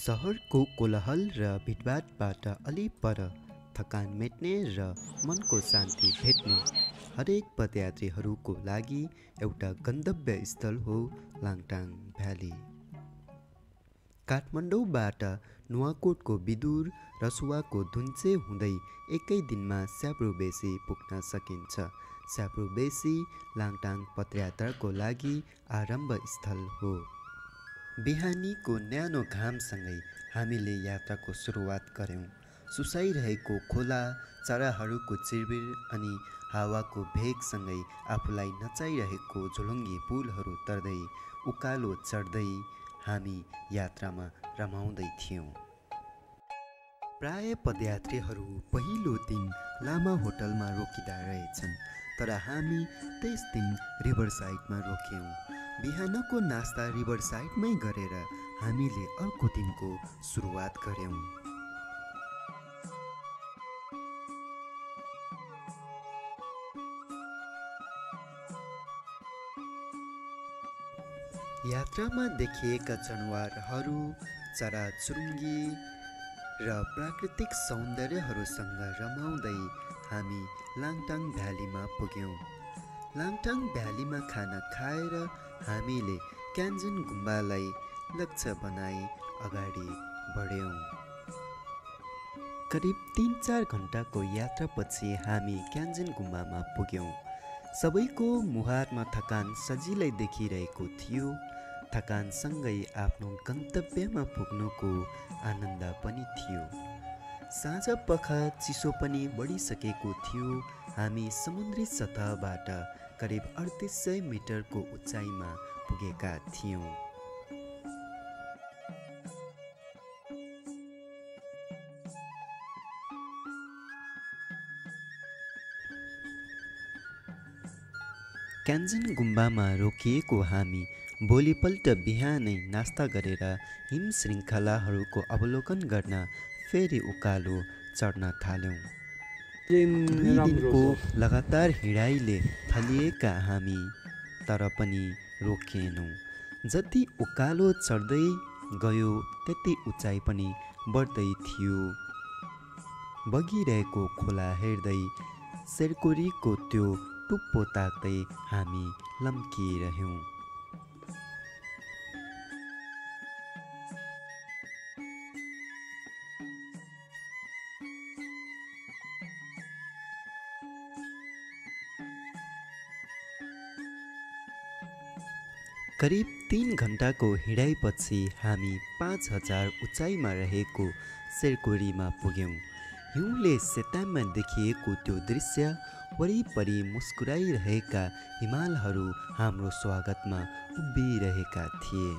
सहरको कोलाहल र भिडभाडबाट अलि पर थकान मेट्ने र मनको शान्ति भेट्ने हरेक पदयात्रीहरूको लागि एउटा गन्तव्य स्थल हो लाङटाङ भ्याली। काठमाडौँबाट नुवाकोटको बिदुर रसुवाको धुन्चे हुँदै एकै दिनमा स्याब्रोबेसी पुग्न सकिन्छ। स्याब्रोबेसी लाङटाङ पदयात्राको लागि आरम्भ स्थल हो। बिहानीको न्यानो घामसँगै हामीले यात्राको सुरुवात गर्यौं। सुसाइरहेको खोला, चराहरूको चिरबिर अनि हावाको भेगसँगै आफूलाई नचाइरहेको झोलुङ्गी पुलहरू तर्दै उकालो चढ्दै हामी यात्रामा रमाउँदै थियौं। प्राय पदयात्रीहरू पहिलो दिन लामा होटलमा रोकिँदा रहेछन्, तर हामी त्यस दिन रिभरसाइडमा रोक्यौं। बिहानको नास्ता रिभरसाइडमै गरेर हामीले अर्को दिनको सुरुवात गर्यौं। यात्रामा देखिएका जनावरहरू, चराचुरुङ्गी र प्राकृतिक सौन्दर्यहरूसँग रमाउँदै हामी लाङटाङ भ्यालीमा पुग्यौं। लाङटाङ भ्यालीमा खाना खाएर हामीले क्यान्जन गुम्बालाई लक्ष्य बनाई अगाडि बढ्यौं। करिब 3-4 घण्टाको यात्रापछि हामी क्यान्जन गुम्बामा पुग्यौं। सबैको मुहारमा थकान सजिलै देखिरहेको थियो। थकानसँगै आफ्नो गन्तव्यमा पुग्नुको आनन्द पनि थियो। साँझपख चिसो पनि बढिसकेको थियो। हामी समुद्री सतहबाट करिब 3800 मिटरको उचाइमा पुगेका थियौं। क्यान्जन गुम्बामा रोकिएको हामी भोलिपल्ट बिहानै नास्ता गरेर हिम श्रृङ्खलाहरूको अवलोकन गर्न फेरि उकालो चढ्न थाल्यौं। 2 दिनको लगातार हिँडाइले थलिएका हामी तर पनि रोकिएनौं। जति उकालो चढ्दै गयो त्यति उचाइ पनि बढ्दै थियो। बगिरहेको खोला हेर्दै शेरकोरीको त्यो टुप्पो ताक्दै हामी लम्किरह्यौं। करिब 3 घण्टाको हिँडाइपछि हामी 5000 उचाइमा रहेको शेरकोरीमा पुग्यौं। हिउँले सेतानमा देखिएको त्यो दृश्य, वरिपरि मुस्कुराइरहेका हिमालहरू हाम्रो स्वागतमा उभिरहेका थिए।